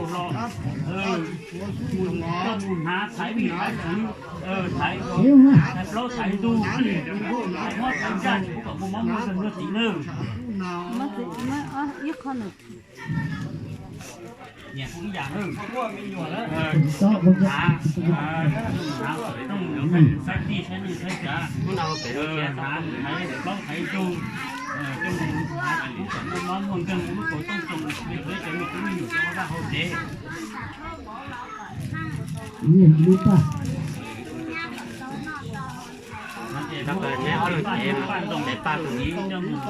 hauj hlo, koj mus hnav thaiv vij thaiv tswv, thaiv, thaiv plaub thaiv ntug, thaiv mob thaiv ntsaj, kuv kom muaj mob muaj nkeeg luag txiv nawb. Nyias kuj ib yam nawb. Hnav, hnav rooj saib tij saib neej saib tsav, hnav thaiv plaub thaiv ntug, coj mus hnav kuv kom muaj mob muaj nkeeg lub kaus tooj tsoom, me tub cov me tub me nyuam rau hauv vaj hauv tsev. Tab sis ob leeg ces pab tus ib coj mus,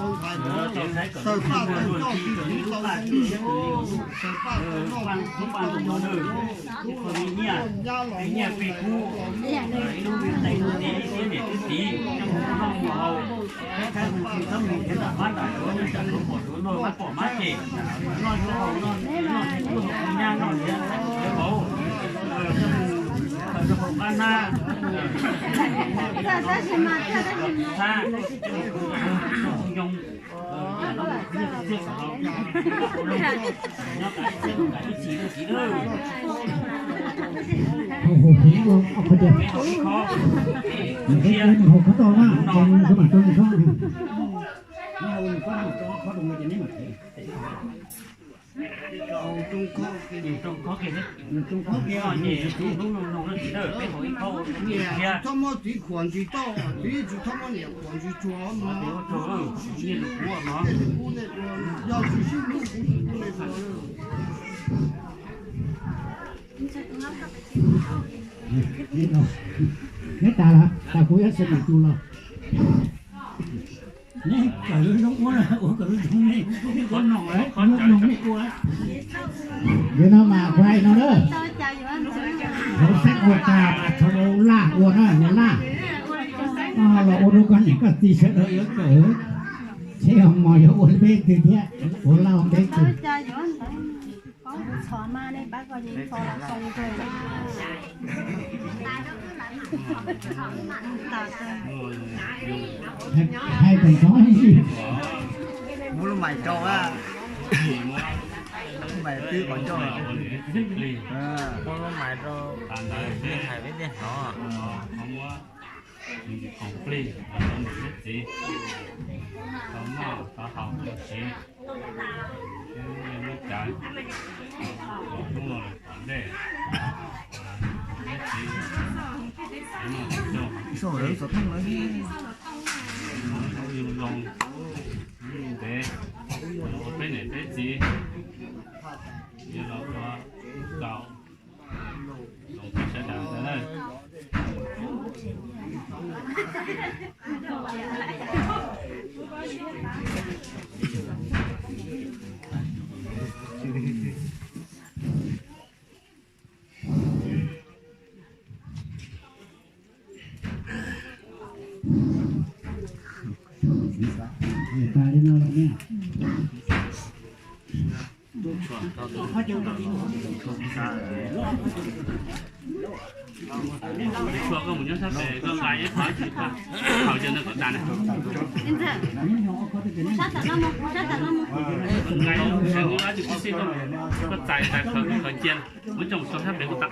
saib kom muaj luag txiv kom lub paj txiv thiab tus li, lub paj ntoo no nawb, ib qho me nyiaj, me nyiaj plig kub, ib lub me ntees ib txiab niam txiv txiv coj mus noj mus haus, saib saib mus tsis txhob mus nrhiav nram mab nram suav, nyob tsam luag pom suav luag mab pom mab cem, noj tsis haus, noj tsis haus nyab noj nrhiav nrhiav vauv, coj mus khaws rau hauv qab hnab, thab, coj mus khaws rau hauv ntoo. Hauv hauv heev ua qhov tias, nws peb hauv khob toj na, ces nws mam rau nws khob, nws hauv nws khob na, nws rau khob rau nws ces neb mam thev. Nws rau khob kiag, nws rau khob kiag, nws tsis hlub nws nug lub txiv dawb, peb hauv ib khob ua thiab. Tsis txhob muab txiv khuam ntsis toj, txiv tsis txhob muab niam khuam ntsis tsuag, ua tsuag, nyiaj lus kuv ua no. Yog tsis sib hlub kuv tsis pub nej ua. Neb tas lawm, tas kuv yuav xav nws tus los. Neb kawm lub zoo ua, ua kawm lub zoo ne, ua no, ua no nej ua. Yog no mas kuv hais no na, lawv saib ua tas mas txhob laj ua na, yog laj los ua rau koj niam koj txiv sawv daws yuav kawm, seb ho mos yuav ua peb twg thiab, ua laj ua peb twg. Hais kom txhob ib ntsis. Muab lub mais rau, lub mais twb qhov ncauj. Muab lub mais rau, hais peb thiaj hnov. Khoom plig rau niam thiab txiv, tau noj tau haus tau siv, thiab muaj cav, kom hnub no lawm tom ntej, niam thiab txiv, txiv no tsis zoo, tsis zoo lawm, txom thooj lawm, zoo zoo, zoo ntev, ua peb niam peb txiv, yuav los ua kaum. Tsuas koj mus nyob sab pem, koj nqa ib qho tsis tau, haus cov ntawd kom tas na. Nqa ib lub sab nqub dab tsi kuj xij koj, koj txais txais khaws khaws cia, muab coj mus tso sab pem kuj tau.